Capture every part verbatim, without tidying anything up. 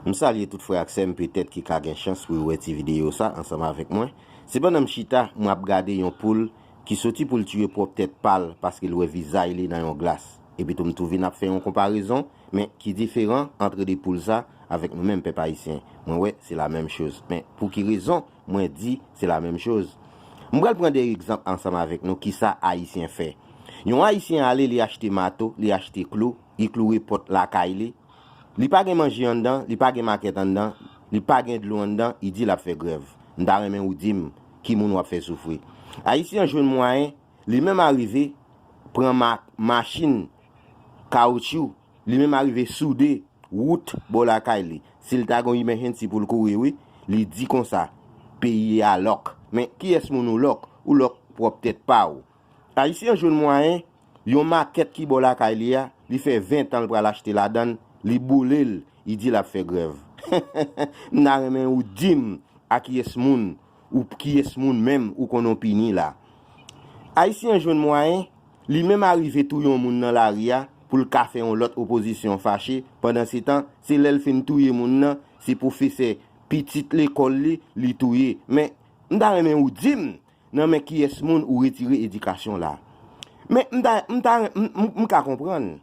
M salye tout frè ak sè m petèt ki ka gen chans pou yo wè ti videyo sa ansanm avèk mwen. Se pandan m chita, m ap gade yon poul ki soti pou l tiye pwòp tèt pa l paske l wè vizay li nan yon glas. Epitou m tou vin ap fè yon konparezon, men ki diferan ant de poul sa avèk nou menm pèp ayisyen. Mwen wè, se la menm choz. Men pou ki rezon mwen di se la menm choz? M pral pran de egzanp ansanm avèk nou kisa ayisyen fè. Yon ayisyen ale, li achte mato, li achte klou, li kloure pòt lakay li, li pa gen manje anndan, li pa gen makèt anndan, li pa gen dlo anndan, li di l ap fè grèv. M ta renmen ou di m ki moun w ap fè soufri. Ayisyen an jwenn mwayen, li menm arive pran ma, machin kawotchou, li menm arive soude wout bò lakay li. Si l ta gen yon emergency pou l kouri, wi, li di konsa, peyi a lòk. Men kiyès moun ou lòk? Ou lòk pwòp tèt pa w. Ayisyen an jwenn mwayen, yon makèt ki bò lakay li a, li fè ven tan l pral achte ladan l, li boule l, li di l ap fè grèv. M ta renmen ou di m a kiyès moun, ou kiyès moun menm ou konn ou pini la. Ayisyen an jwenn mwayen, li menm arive touye yon moun nan lari a pou l ka fè yon lòt opozisyon fache, pandansetan, se lè l fin touye moun nan, se pwofesè pitit lekòl li, li touye. Men, m ta renmen ou di m, nan men kiyès moun ou retire edikasyon la? Men m ta, m ta, m, m, m ka konprann.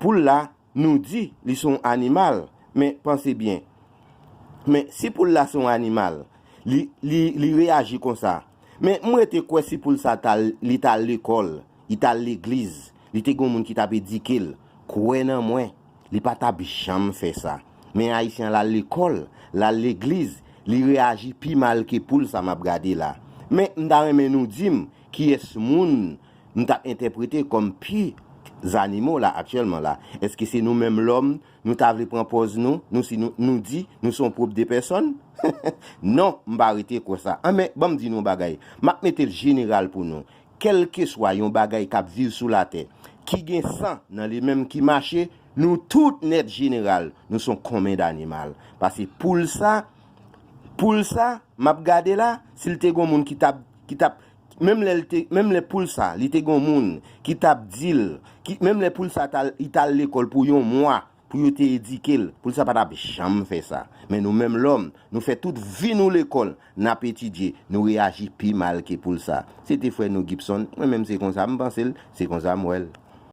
Poul la, nou di li se yon animal, men panse byen. Men si poul la se yon animal, li, li, li reyaji konsa. Men m rete kwè si poul sa t al, li t al lekòl, li t al legliz, li te gen yon moun ki t ap edike l, kwè nan mwen, li pa t ap janm fè sa. Men ayisyen an l al lekòl, l al legliz, li reyaji pi mal ke poul sa m ap gade la. Men m ta renmen nou di m kiyès moun m t ap entèprete kòm pi zanimo la aktyèlman la. Èske se nou menm lòm, nou ta vle pran pòz nou, nou si nou, nou di nou se yon pwòp de pèsòn? Non, m pa rete kwè sa. Anben, ban m di nou yon bagay. M ap mete l jeneral pou nou. Kèlkeswa yon bagay k ap viv sou latè, ki gen san nan li menm ki mache, nou tout nèt jeneral, nou se yon konmen danimal. Paske poul sa, poul sa, m ap gade la, si l te gen yon moun ki t ap, ki t ap, menm lè l te, menm lè poul sa, li te gen yon moun ki t ap di l, ki, menm lè poul sa t al, li t al lekòl pou yon mwa, pou yo te edike l, poul sa pa t ap janm fè sa. Men nou menm lòm, nou fè tout vi nou lekòl, n ap etidye, nou reyaji pi mal ke poul sa. Se te frè nou Gibson, mwen menm se konsa m panse l, se konsa m wè l.